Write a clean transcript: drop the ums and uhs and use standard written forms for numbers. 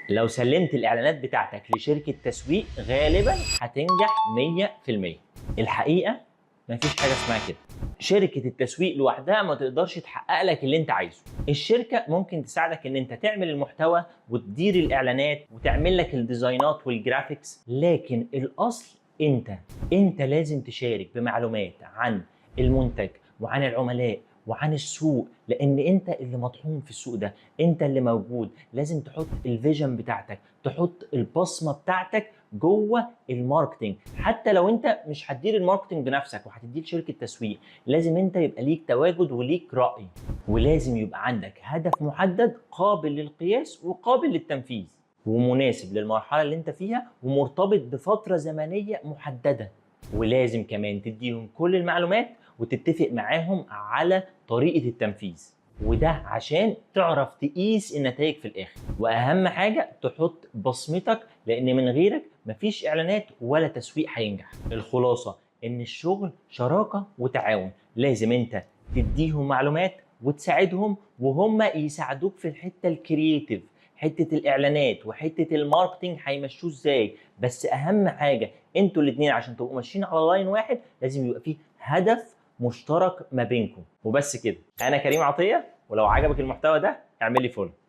لو سلمت الاعلانات بتاعتك لشركة تسويق غالبا هتنجح 100%. الحقيقة مفيش حاجة اسمها كده. شركة التسويق لوحدها ما تقدرش تحقق لك اللي انت عايزه. الشركة ممكن تساعدك ان انت تعمل المحتوى وتدير الاعلانات وتعمل لك ال designات وال graphics، لكن الاصل انت لازم تشارك بمعلومات عن المنتج وعن العملاء وعن السوق، لان انت اللي مطحون في السوق ده، انت اللي موجود. لازم تحط ال vision بتاعتك، تحط البصمة بتاعتك جوه ال marketing. حتى لو انت مش هتدير ال marketing بنفسك وهتديه لشركة تسويق، لازم انت يبقى ليك تواجد وليك راي، ولازم يبقى عندك هدف محدد قابل للقياس وقابل للتنفيذ ومناسب للمرحلة اللي انت فيها ومرتبط بفترة زمنية محدده. ولازم كمان تديهم كل المعلومات وتتفق معاهم على طريقه التنفيذ، وده عشان تعرف تقيس النتائج في الاخر. واهم حاجة تحط بصمتك، لان من غيرك مفيش اعلانات ولا تسويق هينجح. الخلاصة ان الشغل شراكة وتعاون، لازم انت تديهم معلومات وتساعدهم وهم يساعدوك في الحتة ال creative، حتة الاعلانات وحتة ال marketing هيمشوه ازاي. بس اهم حاجة انتوا الاثنين عشان تبقوا ماشيين على line واحد لازم يبقى فيه هدف مشترك ما بينكم. وبس كده، انا كريم عطيه، ولو عجبك المحتوى ده اعمل لي follow.